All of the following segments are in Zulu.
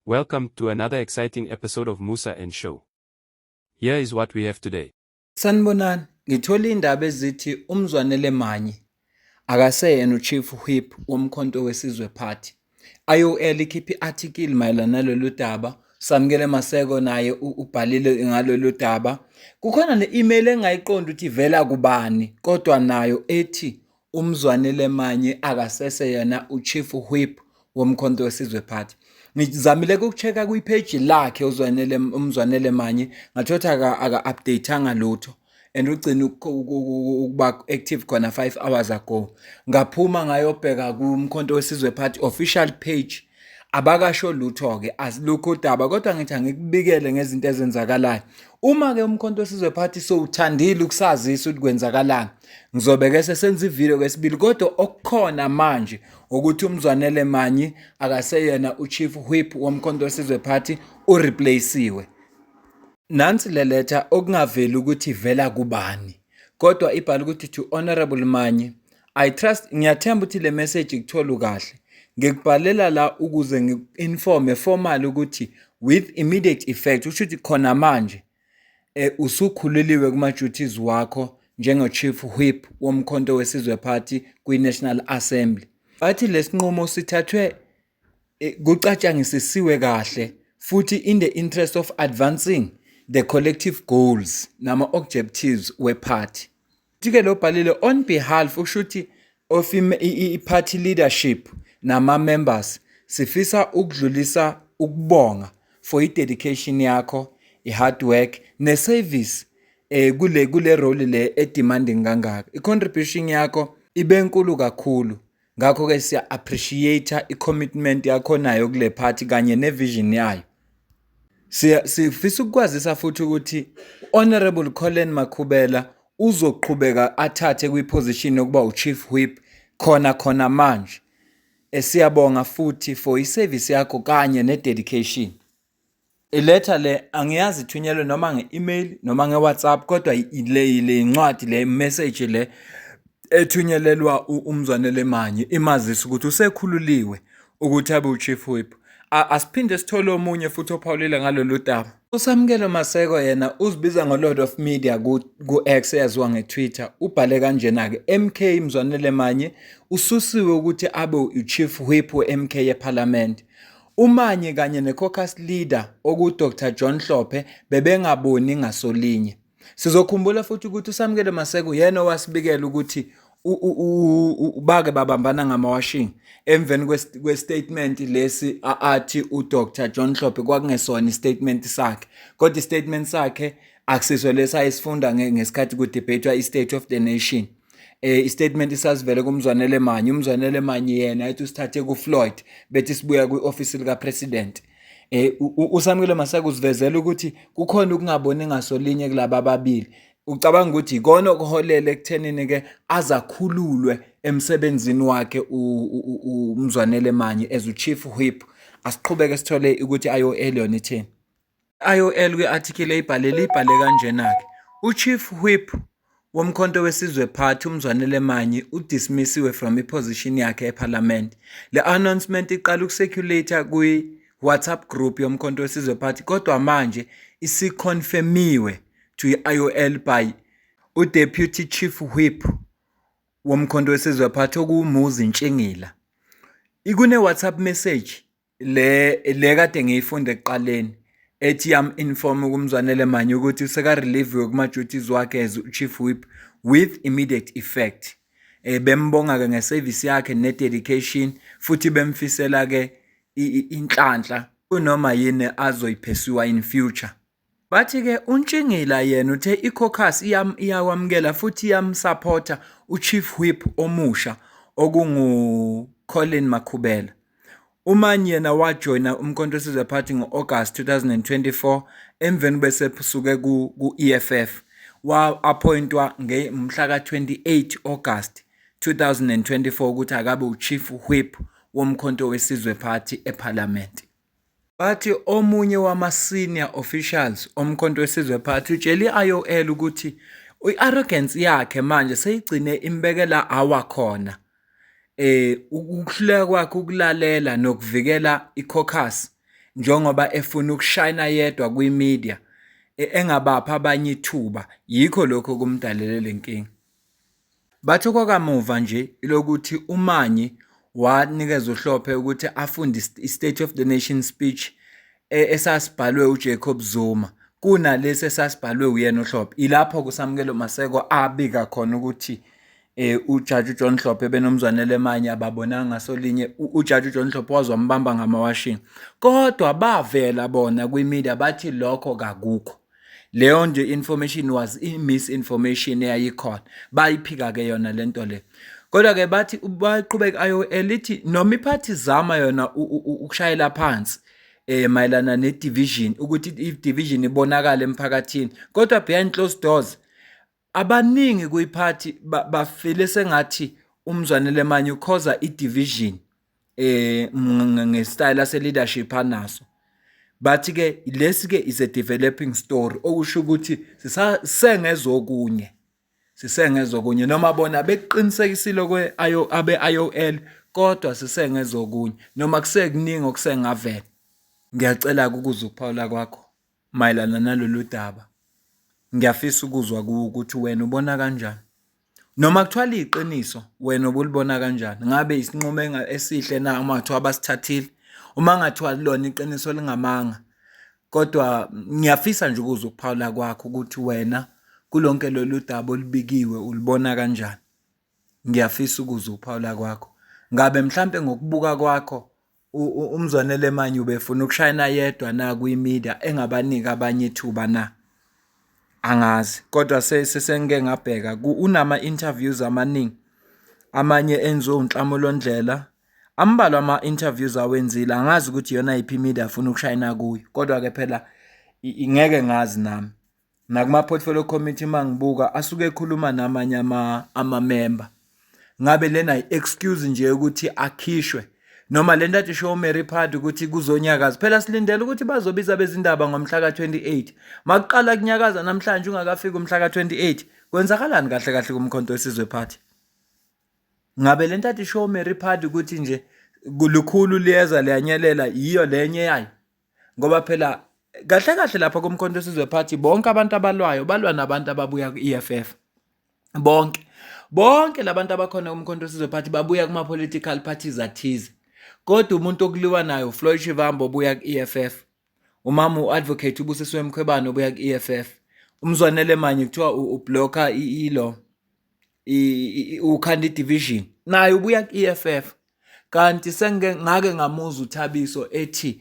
Welcome to another exciting episode of Musa and Show. Here is what we have today. Sanibonani, ngithole indaba ezithi uMzwanele Manyi akaseyena uChief Whip woMkhonto weSizwe Party. IOL ikhiphe i-article mayelana nalolu daba. Samukele Maseko naye ubhalile ngalolu daba. Kukhona ne-email engayiqondi ukuthi ivela kubani kodwa nayo ethi uMzwanele Manyi akasese yena uChief Whip woMkhonto weSizwe Party. Ngizamile ukucheck-a kwi-page lakhe uZwanele uMzwanele Manyi, ngathola aka-update-anga lutho and ugcina ukuba active khona 5 hours ago. Ngaphuma ngayobheka kuMkhonto weSizwe Party official page, abakasho lutho-ke, asilukho udaba, kodwa ngithi angikubikele ngezinto ezenzakalayo. Uma-ke uMkhonto weSizwe Party sowuthandile ukusazisa ukuthi kwenzakalani, ngizobe-ke sesenza ividiyo kwesibili. Kodwa okukhona manje ukuthi uMzwanele Manyi akaseyena uChief Whip woMkhonto weSizwe Party, ureplace-iwe. Nansi le letter okungaveli ukuthi ivela kubani, kodwa ibhala ukuthi, "To Honorable Manyi, I trust, ngiyathemba ukuthi le message ikuthola kahle. Ngikubhalela la ukuze ngiku-informe formally ukuthi with immediate effect, kusho ukuthi khona manje, usukhululiwe kuma-duties wakho njengo-Chief Whip woMkhonto weSizwe Party kwi-National Assembly." Bathi lesinqumo sithathwe kucatshangisisiwe kahle futhi in the interest of advancing the collective goals nama-objectives we-party. Futhi-ke lo bhalile on behalf, usho ukuthi of i-party leadership nama-members, sifisa ukudlulisa ukubonga for i-dedication yakho, i-hard work ne-service kule role le e-demanding kangaka. I-contribution yakho ibe nkulu kakhulu. Ngakho-ke siya-appreciate i-commitment yakho nayo kule party kanye ne-vision yayo. Sifisa ukukwazisa futhi ukuthi Honorable Collen Makhubela uzoqhubeka athathe kwi-position yokuba u-Chief Whip khona khona manje. Siyabonga futhi for i-service yakho kanye ne-dedication. Iletha le angiyazi ithunyelwe noma nge-email noma nge-WhatsApp, kodwa le ncwadi, le message le ethunyelelwa uMzwanele Manyi imazisa ukuthi usekhululiwe ukuthi abe u-Chief Whip. Asiphinde sithole omunye futhi ophawulile ngalolu daba. USamukelo Maseko yena uzibiza ngo-Lord of Media ku-X, eyaziwa nge-Twitter, ubhale kanjena-ke: "MK Mzwanele Manyi ususiwe ukuthi abe u-Chief Whip we-MK ePhalamende. UManyi kanye ne-caucus leader oku-Dr John Hlophe bebengaboni ngasolinye." Sizokhumbula futhi ukuthi uSamukelo Maseko uyena owasibikela ukuthi bake babambana ngamawashing emveni kwe-statement lesi athi uDr John Hlophe kwakungesona i-statement sakhe, kodwa i-statement sakhe akusiso lesi ayisifunda ngesikhathi ku-debate i-State of the Nation. I-statement isasivele kuMzwanele Manyi. UMzwanele Manyi yena ethi usithathe kuFloyd, bethi sibuya kwi-office lika president. USamukelo Maseko usivezela ukuthi kukhona ukungaboni ngasolinye kulaba ababili. Ucabanga ukuthi ikona okuholele ekuthenini ke azakhululwe emsebenzini wakhe uMzwanele Manyi as u-Chief Whip. Asiqhubeke sithole ukuthi IOL yona ithini. IOL kwi-article eyibhalele ibhale kanjena-ke: "U-Chief Whip woMkhonto weSizwe Party uMzwanele Manyi udismissiwe from i-position yakhe ePhalamende. Le announcement iqala uku-circulate kwi-WhatsApp group yoMkhonto weSizwe Party, kodwa manje isiconfirmiwe to i-IOL by uDeputy Chief Whip woMkhonto weSizwe Party okuwuMuzi Ntshingila. Ikune WhatsApp message le kade ngiyifunda ekuqaleni ethi yam-inform kuMzwanele Manyi ukuthi useka-relieve kuma-duties wakhe as Chief Whip with immediate effect. Bembonga-ke nge-service yakhe ne-dedication, futhi bemfisela-ke inhlanhla kunoma yini azoyi-pursue in future. Bathi-ke uNtshingila yena uthe i-caucus iyakwamukela futhi iyamsupporta u-Chief Whip omusha okungu-Collen Makhubela. UManyi yena wajoyina uMkhonto weSizwe Party ngo-August 2024 emveni bese suke ku-EFF. Wa-appointwa ngemhla ka-28 August 2024 ukuthi akabe u-Chief Whip woMkhonto weSizwe Party ePhalamende. Bathi omunye wama-senior officials oMkhonto weSizwe Party utshele i-IOL ukuthi i-arrogance yakhe manje seyigcine imbekela awakhona. Ukuhluleka kwakhe ukulalela nokuvikela i-caucus. njengoba efuna ukushayina yedwa kwi-media engabaphi abanye ithuba, yikho lokho okumdalele le nkinga. Bathi okwakamuva nje ilokuthi uManyi wanikeza uHlophe ukuthi afunde i-State of the Nation speech esasibhalwe uJacob Zuma kunalesi esasibhalwe uyena uHlophe. Ilapho kuSamukelo Maseko abika khona ukuthi uJaji uJohn Hlophe benoMzwanele Manyi ababonanga ngasolinye, uJaji uJohn Hlophe waze wambamba ngamawashini. Kodwa bavela bona kwi-media bathi lokho kakukho. Leyo nje information was i-misinformation eyayikhona. Bayiphika-ke yona le nto le. Kodwa-ke bathi baqhubeka i-IOL ithi noma iphathi izama yona ukushayela phansi mayelana ne-division ukuthi i-division ibonakale emphakathini, kodwa behind closed doors abaningi kuyiphathi bafile sengathi uMzwanele Manyi ukhoza i-division ngesitayela se-leadership anaso. Bathi ke lesi ke is a developing story, okusho ukuthi sisengezokunye, sisengezokunye noma bona bekuqinisekisile kwe-IO abe-IOL, kodwa sisengezokunye noma kusekuningi okusengavela. Ngiyacela ukuzwa ukuphawula kwakho mayelana nalolu daba. Ngiyafisa ukuzwa kuwe ukuthi wena ubona kanjani. Noma kuthiwa liyiqiniso, wena ubulibona kanjani? Ngabe isinqumo esihle na uma kuthiwa basithathile? Uma ngathiwa lona iqiniso lingamanga. Kodwa ngiyafisa nje ukuzwa ukuphawula kwakho ukuthi wena kulonke lolu daba olubikiwe ulibona kanjani? Ngiyafisa ukuzwa ukuphawula kwakho. Ngabe mhlampe ngokubuka kwakho uMzwanele Manyi ubefuna ukushayina yedwa na kwi-media engabaniki abanye ithuba na? Angazi, kodwa sengike ngabheka unama-interviews amaningi, amanye enziwe uNhlamulo Ndlela, ambalwa ama-interviews awenzile, angazi ukuthi iyona yiphi i-media afuna ukushayina kuyo, kodwa-ke phela ngeke ngazi nami. Nakuma-portfolio committee uma ngibuka asuke ekhuluma namanye ama-member. Ngabe lena i-excuse nje yokuthi akhishwe noma le nto athi ishiwo uMary Phadi ukuthi kuzonyakaza? Phela silindele ukuthi bazobiza abezindaba ngomhla ka-28. Makuqala kunyakaza namhlanje ungakafiki umhla ka-28, kwenzakalani kahle kahle kuMkhonto weSizwe Party? Ngabe le nto athi ishiwo uMary Phadi ukuthi nje lukhulu liyeza liyanyelela yiyo lenye yayo? Ngoba phela kahle kahle lapha kuMkhonto weSizwe Party bonke abantu abalwayo balwa nabantu ababuya ku-EFF. Bonke. Bonke labantu abakhona kuMkhonto weSizwe Party babuya kuma-political parties athize. Kodwa umuntu okuliwa naye uFloyd Shivambu obuya ku-EFF. Umama u-advocate uBusisiwe Mkhwebane obuya ku-EFF. UMzwanele Manyi kuthiwa ublocka ilo ukhanda i-division naye ubuya ku-EFF. Kanti sengike ngake ngamuzwa uThabiso ethi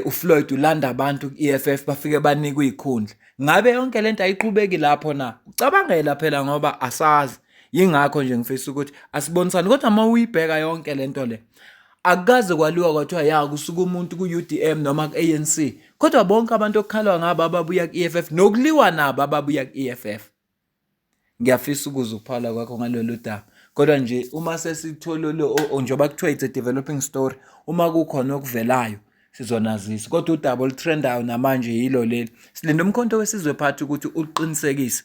uFloyd ulanda abantu ku-EFF bafike banikwe iy'khundla. Ngabe yonke lento ayiqhubeki lapho na? Ucabangela phela ngoba asazi. Yingakho nje ngifisa ukuthi asibonisane kodwa uma uyibheka yonke lento le akukaze kwaliwa kwathiwa ya kusuka umuntu ku-UDM noma ku-ANC, kodwa bonke abantu okukhalwa ngabo ababuya ku-EFF nokuliwa nabo ababuya ku-EFF. Ngiyafisa ukuzwa ukuphawula kwakho ngalolu daba. Kodwa nje uma sesitholile njengoba kuthiwa it's a developing story, uma kukhona okuvelayo sizonazisa. Kodwa udaba olutrendayo namanje yilo leli. Silinde uMkhonto weSizwe Party ukuthi uqinisekise.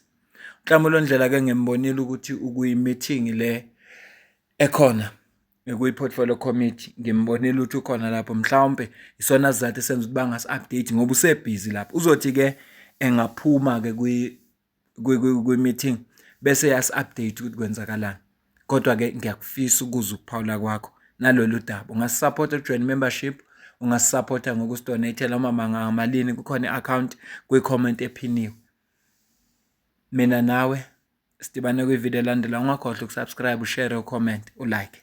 Nhlamulo Ndlela ke ngimbonile ukuthi ukuyi-meeting le ekhona kwi-portfolio committee, ngimbonile ukuthi ukhona lapho. Mhlawumpe isona sizathu esenza ukuthi bangasi-update ngoba usebhizi lapho. Uzothi-ke engaphuma-ke kwi-meeting bese yasi-update ukuthi kwenzakalani. Kodwa-ke ngiyakufisa ukuzwa ukuphawula kwakho nalolu daba. Ungasisapotha ujoin membership, ungasisapotha ngokusidoneyithela uma ngamalini, kukhona i-account kwi-comment ephiniwe. Mina nawe sidibane kwividiyo elandelayo. Ungakhohlwa ukusubscribe, ushare, ucomment, ulike.